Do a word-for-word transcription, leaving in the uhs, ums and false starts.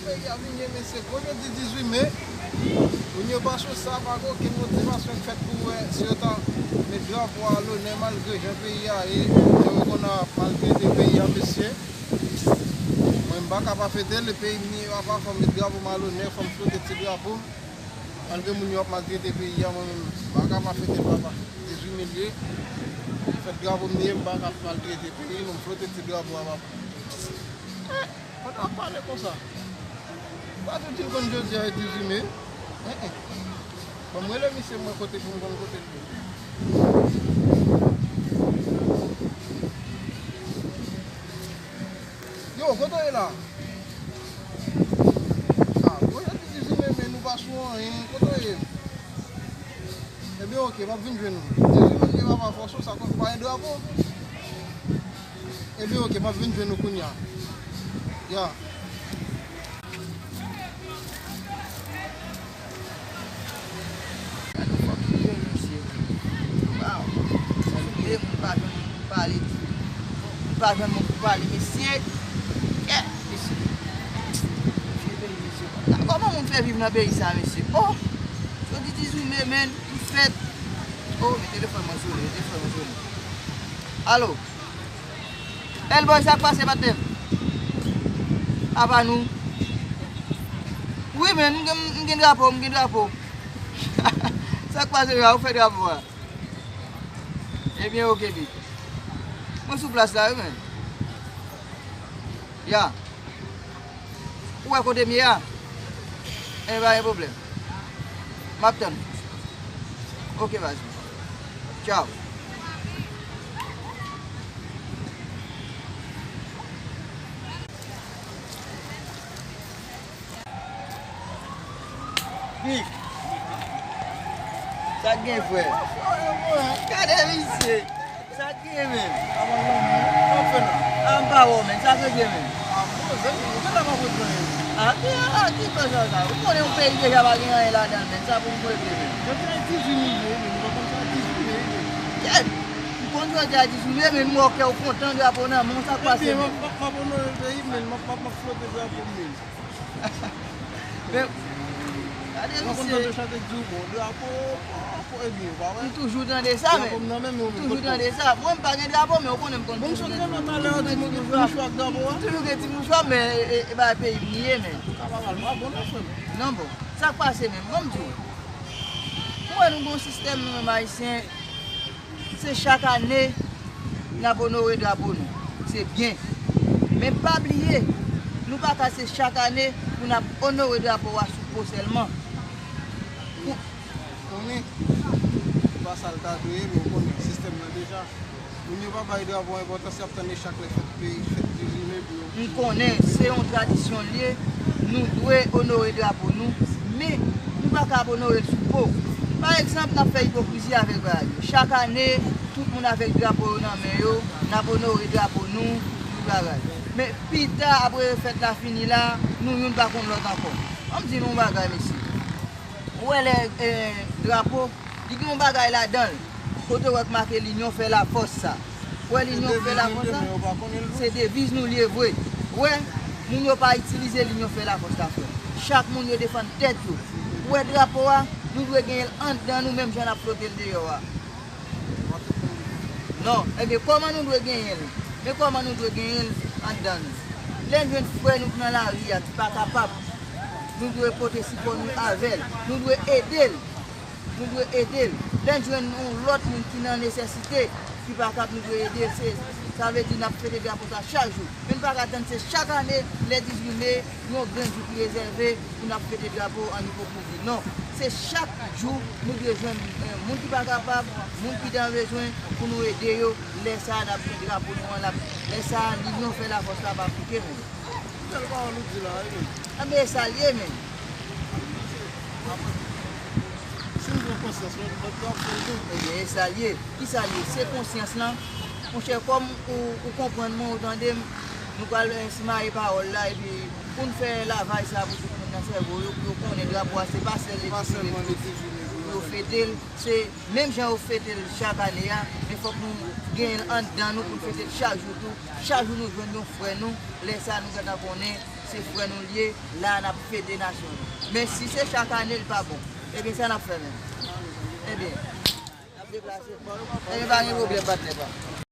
Peyi a vin gen, mesye, gwo jodi dizuit me. Moun yo pa sou sa, pa gen okenn motivasyon k fèt pou wè si yo ta met drapo a lonè malgre jan peyi a ye. Jan yo konn ap maltrete peyi a, mesye. Mwen, m pa ka pa fete l, e peyi m ye, papa, fò m met drapo m a lonè, fò m flote ti drapo m. Malgre moun yo ap maltrete peyi a, mwen menm, m pa ka pa fete l, papa. Dizuit me l ye, fèt drapo m ye, m pa ka maltrete peyi m, m flote ti drapo a, papa. Pandan w ap pale konsa, ou pa tou di l konn jodi a e dizuit me. Enhen. Ban m rele misye m wè kote pou m konn kote l ye. Yo, kote w ye la? Ah, bon, jodi dizuit me, men nou pa sou anyen. Kote w ye? Ebyen, oke, m ap vin jwenn ou. Dizuit me, papa, fòs ou, sa konn pa gen drapo. Ebyen, oke, m ap vin jwenn ou kounye a. Ya. Gade fòk li ye, mesye. Waw. Sa vle di moun pa jwenn moun pou pale. Moun pa jwenn moun pou pale, mesye. Kè, mesye. Mesye, peyi, mesye. Kòman moun fè viv nan peyi sa, mesye? Oh! Jodi dizuit me, men, li fèt. Oh, men telefòn mwen sone, men telefòn mwen sone. Alo? Elboy, sa k pase, patnè m? Apa nou? Wi, men, m gen, m gen drapo, m gen drapo. Sa k pase, ya, ou fè drapo a? Ebyen, oke, big. Mwen sou plas la, wi, men. Ya. Ou wè kote m ye a? Enben, pa gen pwoblèm. M ap tann ou. Oke, baz. Tchaw. Big. Sa k gen, frè? Gade misye. Sa k gen menm? Avan lòm, sa w ap fè la? A, m pa wè w, menm. Sa k gen menm? A, bon, se ou genlè pa konn anyen. A, ki, a, ki fè sa, sa? Ou konnen yon peyi deja pa gen anyen ladan l, menm. Sa pou m regle, menm? Jodi a dizuit me, menm. Ou pa konn sa dizuit me, menm? Kèt! M konn jodi a dizuit me, menm. M wè w kè w kontan, drapo nan men w, sa k pase, menm? Ebyen, m ap, m ap, m ap onore peyi m, menm. M ap, m ap, m ap flote drapo m, menm. Men, gade misye. Mwen konn tande chante k di w bon drapo, drapo, ebyen, ou pa wè? M toujou tande sa, men. Drapo m nan men m, ou menm, kote w? M toujou tande sa. Mwen, m pa gen drapo, men ou konnen m konn toujou gen ti mouchwa. Bon, m sot gen lòt talè, ou di m ou gen ti mouchwa ak drapo a? M toujou gen ti mouchwa, men e, e, e bagay peyi m li ye, men. Ka pa mal, pa bon non, frè m. Non, bon. Sa k pase menm? Ban m di w. Ou wè nou gen yon sistèm, nou menm Ayisyen, se chak ane n ap onore drapo nou. Se byen. Men pa bliye, nou pa ka se chak ane pou n ap onore drapo a sou po sèlman. Pou konnen, se pa sa l ta dwe ye, men w konnen sistèm nan deja. Moun yo pa bay drapo enpòtans, y ap tann echak lè fèt peyi, fèt dizuit me pou yo. M konnen se yon tradisyon l ye, nou dwe onore drapo nou, men nou pa ka ap onore l sou po. Pa egzanp, n ap fè ipokrizi avèk bagay yo. Chak ane, tout moun avèk drapo yo nan men yo, n ap onore drapo nou, tout bagay. Men pita, apre fèt la fini la, nou youn pa konn lòt ankò. Ann di nou yon bagay, mesye. Ou wè lè, eh, drapo, li gen yon bagay ladan l. Kote w wè k make linyon fè lafòs sa. Ou wè linyon fè lafòs sa? Se deviz nou li ye vre. Ou wè, moun yo pa itilize linyon fè lafòs la, frè. Chak moun yo defann tèt yo. Ou wè drapo a, nou dwe genyen l anndan nou menm jan n ap flote l deyò a. Non, ebyen, kòman nou dwe genyen l? Men kòman nou dwe genyen l anndan nou. Lè n jwenn frè nou k nan lari a, ki pa kapab, nou dwe pote sipò nou avè l. Nou dwe ede l. Nou dwe ede l. Lè n jwenn yon lòt moun ki nan nesesite, ki pa kab, nou dwe ede l. Se, sa vle di n ap fete drapo sa chak jou. Men n pa ka tann se chak ane, lè dizuit me, yon grenn jou ki rezève pou n ap fete drapo an ipokrizi. Non, se chak jou nou dwe jwenn, eh, moun ki pa kapab, moun ki nan bezwen, pou nou ede yo. Lè sa a, n ap gen drapo nou an, l ap, lè sa a, linyon fè lafòs la ap aplike menm. Bèl pawòl ou di la, wi, menm. Enben, e sa l ye, menm. Si nou pran konsyans, lòt, lòt yo ap fè l tou. Ebyen, e sa l ye. Ki sa l ye? Se konsyans lan. Monchè, kòm ou, ou konprann mwen, ou tande m, nou pral, eh, simaye pawòl la, epi pou n fè lavaj sa pou tout moun nan sèvo yo, pou yo konnen drapo a, se pa sèl le dizuit me pou yo fete l, se menm jan yo fete l chak ane a, men fòk nou genyen l anndan nou pou n fete l chak jou tou. Chak jou nou jwenn yon frè nou, lè sa a nou gentan konnen Se frè nou l ye, la n ap fete nasyon nou. Men si se chak ane, l pa bon. Ebyen, sa n ap fè menm? Ebyen, n ap deplase. Ebyen, pa gen pwoblèm, patnè pa m.